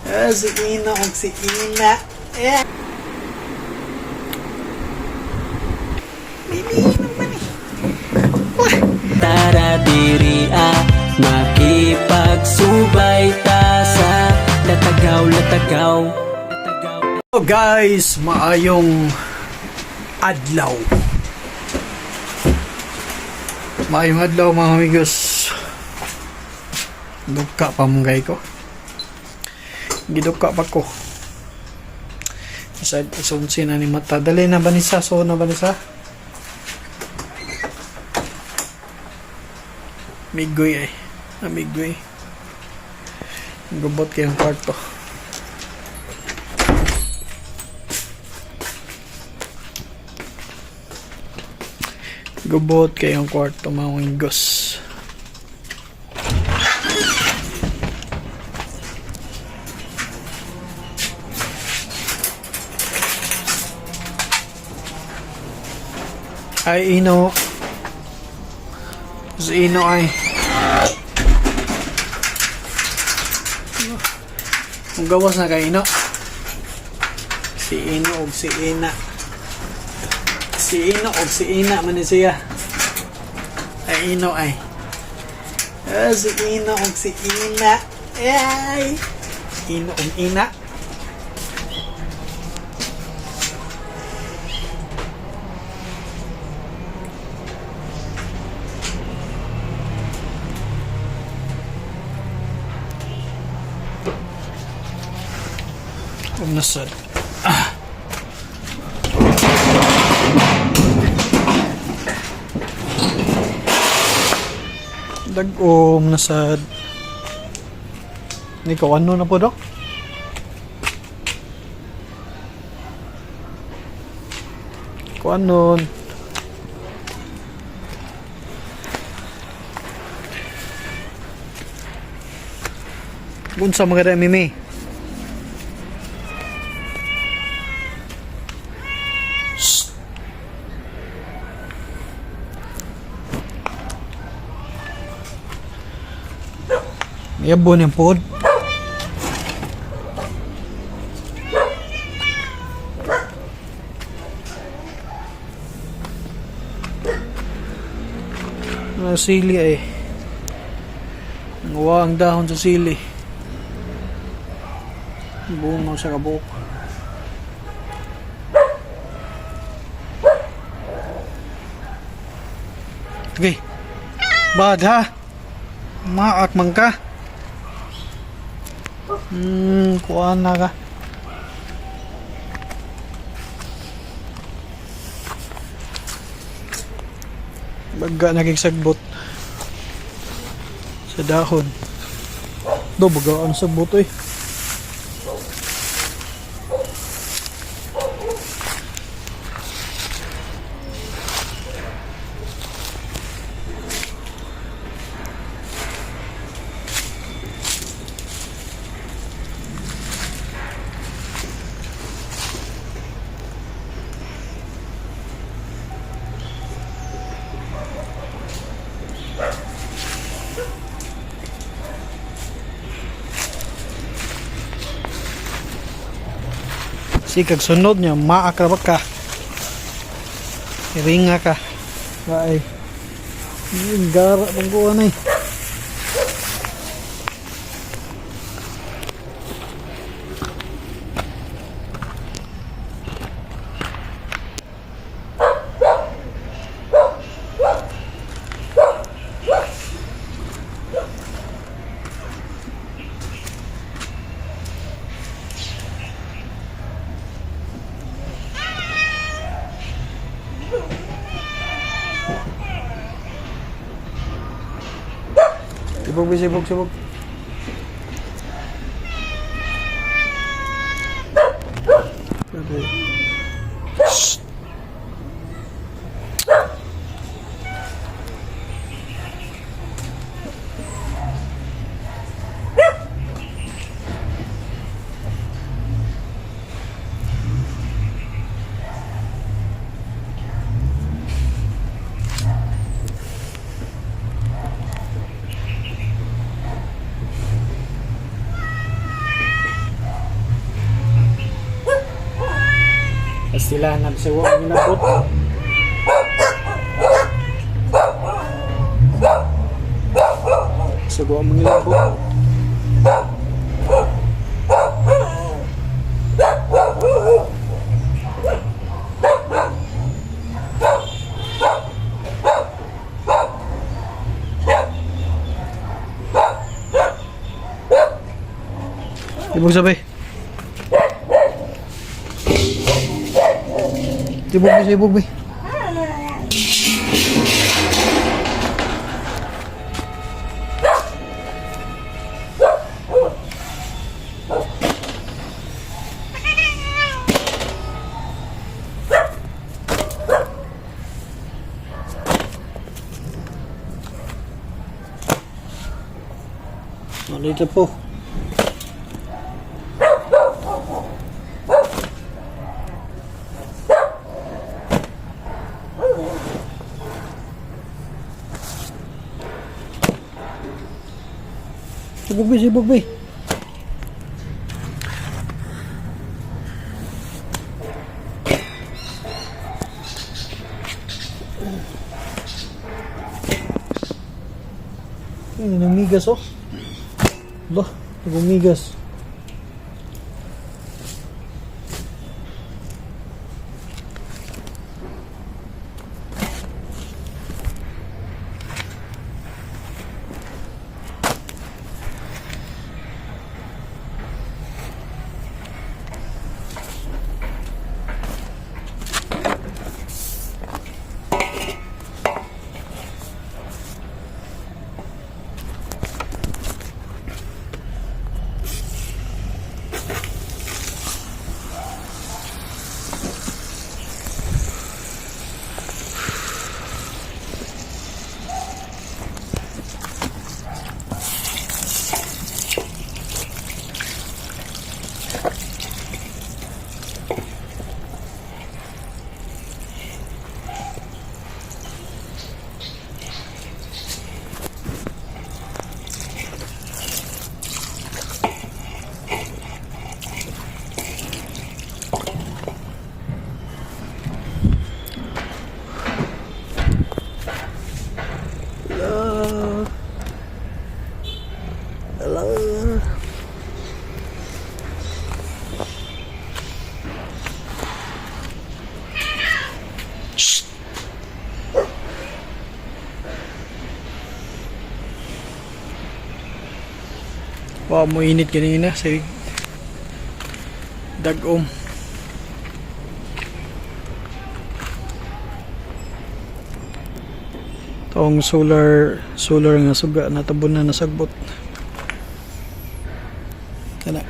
Ah, si Ina og si Ina. Eh. Mimi naman eh. Wah. Tara diri ah, makipagsubay ta sa latagaw latagaw. Oh guys, maayong adlaw. Maayong adlaw, mga amigos. Duka pa mong gay ko. Giduka pa ko. Isa isunsi na ni mata. Dali na ba ni sa? So na ba ni sa? Migoy ay. Amigoy. Gubot kayong kwarto. Gubot kayong kwarto, mga amigos. Ay, Ino. Si Ino ay. Ang gawas na kay Ino. Si Ino og si Ina. Si Ino og si Ina man ni siya. Ay, Ino ay. Ah, si Ino og si Ina. Ay. Ino og Ina. Huwag na sad. Ah. Dag-om na sad. Ikaw, ano na po, Dok? Ikaw, ano? Unsa mga mimi? Shh. Yabon yung pod. Mga sili ay. Ngawa ang dahon sa sili. Bunga sa kabuk. Okay. Bad ha. Maak man ka. Kuan na ka. Bagga nagigsagbot sa dahon. Do baga ang sagbot eh. Sikag sunod niya, maakrabak ka. Iringa ka. Ay. Gara pang kuha na eh. Sibog, sibog, sibog. Okay. Shh. Pastilan na sa wa nilabot. Sa wa mangilabot. Ibog sabay. Tibog sa ibog bay. Dito po. Sibog bay, sibog bay. Ay, namigas oh. Bah, nagumigas. Hello. Hello. Shh. Wow, mo init kanina sa dagom. Tong solar solar nga suga natabon na nasagbot. Kana.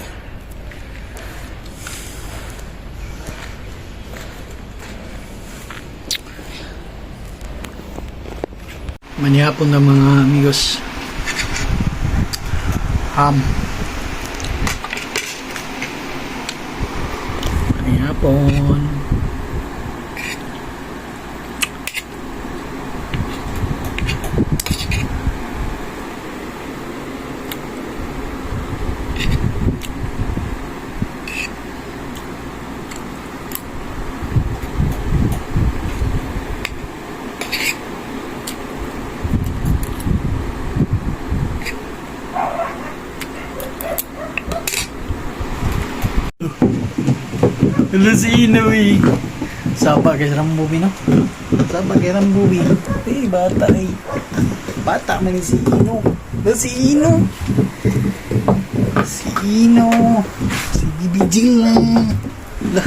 Manihapon na mga amigos. Ham. Manihapon. Hello si Inoy. Saba kay Rambubi no? Saba kay Rambubi. Eh, bata eh. Bata man ni si Ino. Hello si Ino. Si Ino. Si Bibi Jill na. Lah.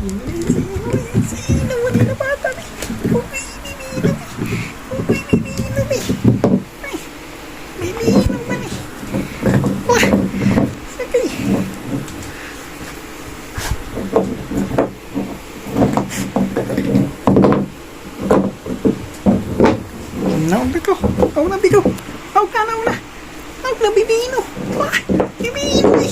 Ino, si Ino, eh. Si Ino, wala na bata eh. Okay, Bibi Ino. Okay, Bibi Ino. Eh. Ay, Bibi Ino man eh. Wah, sakay. Naog na ko. Aw na bigo. Aw ka na una. Aw na bibino. Wah, bibino eh.